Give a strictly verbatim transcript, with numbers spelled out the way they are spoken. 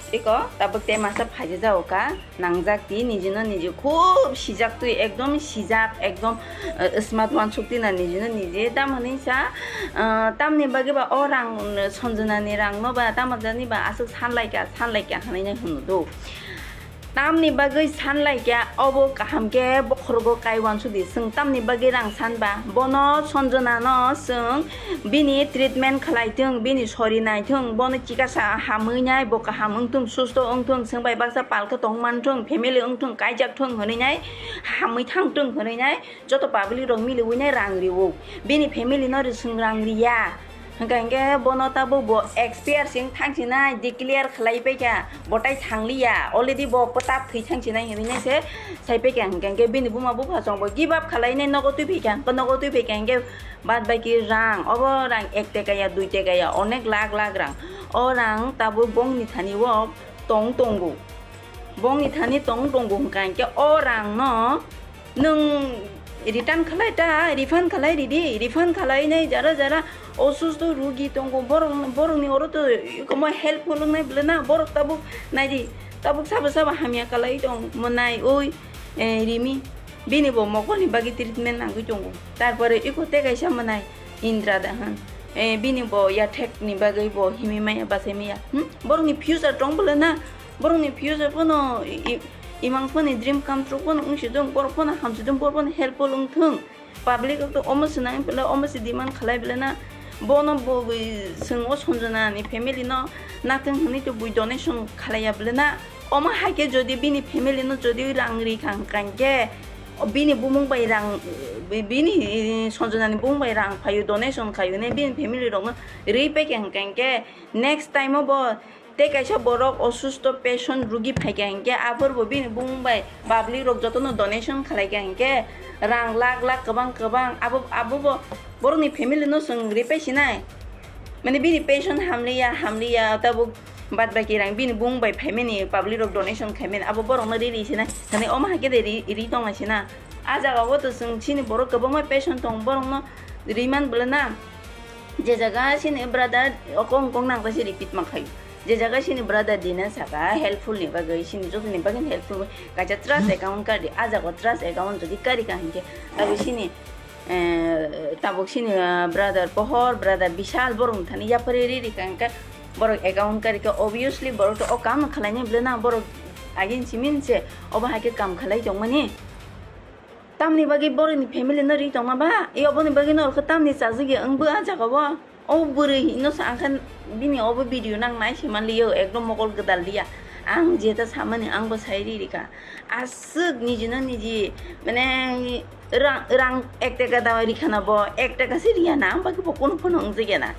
Eko tabuk te masa phaijak jago ka, nangjak di niji no niji khub sijak twi, ekdom sijak, ekdom, eh, smart wansuk di na niji no niji. Tam hwnwi sa, eh, tamni bagwi ba o rang, eh, Sanjana ni rang no ba tamo jani ba aswk sanlai ka, sanlai ka hwnwi nai hwno do. Tamni bagwi sanlai ka, obo kaham khe bokhorogo kai wansuk di. Chwng tamni bagwi rang san ba, bono Sanjana no chwng bini treatment khlai thung, bini sori nai thung, bono chikasa hamwi nai, bo kaham wng thung, susto wng thung, chwng bai baksa pal khe tong man thung, family wng thung, kaijak thung hwnwi nai, hamwi thang thung hwnwi nai, joto public rok miliwi nai rang rio. Bini family no ri-, chwng rang riya. Hwnkha hwnkhe bono tabuk bo expire se wng thang sinai, declare khlai paikha, bo tai thangliya, already bo kwtak thwi thang sinai hwnwi nai se sai paikha. Hwnkha hwnkhe bini buma bupha chwng bo give up khlai nai nogo twi phaikha, nogo twi phaikha hwnkhe bad baki rang, obo rang ek teka ya, dui teka ya, onek lakh lakh rang. O rang tabuk bongni thani o tong tongo. Bongni thani tong tongo hwnkha hwnkhe o rang no nwng return khlai ta, refund khlai ridi, refund khlai nai jara jara osusto rugi tongo, borok, borokni oro to komo helpful wngnai bwle na, borok tabuk naidi, tabuk sabo sabo hamya kalai tong mwnai oi, eh, rimi, bini bo mokolni bagwi treatment nangwi tongo, tarpore iko tei kaisa mwnai Indra da hwn, eh, bini bo yathek ni bagwi bo himwi maya, bachai maya, hmm? Borokni future tong bwle na, borokni future phano i-, i-, imang phano dream come true phano wng si thung, borok phano ham si thung, borok phano helpful wng thung. Public rok to omo se nang bwle, omo se demand khlai bwle na. Bono bo bui chwng o Sanjana ni family no nathung hwnwi to bui donation khlai ya bwle na. Omo hai khe jodi bini family no jodi rang ri kha hwnkha hwnkhe, bini bumung bai rang, bini Sanjana ni bumung bai rang phaio, donation khaio ne bini family rok no ri pai kha hwnkha hwnkhe next time o bo tei kaisa borok osusto patient rugi phaikha hinkhe, aphuru bo bini bumung bai public rok jotono donation khlaikha hinkhe, rang lakh lakh kwbang kwbang abo, abo bo borokni family no chwng ripai sinai. Mane bini patient hamliya, hamliya, tabuk bad baki rang bini bumung bai phaimani, public rok donation khaimani, abo borokno riri sinai. Thani omo hai khe de ri, ri tongma sina. A jaga o to chwng chini borok kwbangma patient tong, borokno riman bwle na. Je jaga sini brother, o kong kong nang ta si repeat ma khayo. Je jaga sini brother Dina saka helpful ni bagwi, sini joto ni bagwi helpful, kaisa trust account kari di, a jaga trust account jodi kari ka hinkhe, tabuk sini, eh, tabuk sini, ah, brother Pohor, brother Bishal, borok thani yapari ri ri ka hinkhe, borok account kari khe, obviously borok to o kam khalai ni bwle na, borok agin simin se obo hai khe kam khalai tongmani. Tamni bagwi borokni family no ri tongma ba? E oboni bagwi norok khe tamni chajagya wng bo a jaga o? O bwrwi no sa ang khe bini obo video nang nai se man liyo, ekdom mokol gwdal liya. Ang jeta samani ang bo sai ri rikha. Aswk niji no niji, mane, rang, rang ek taka da rikha na bo, ek taka se riya na, ang bagwi bo kunu phano wng jagya na.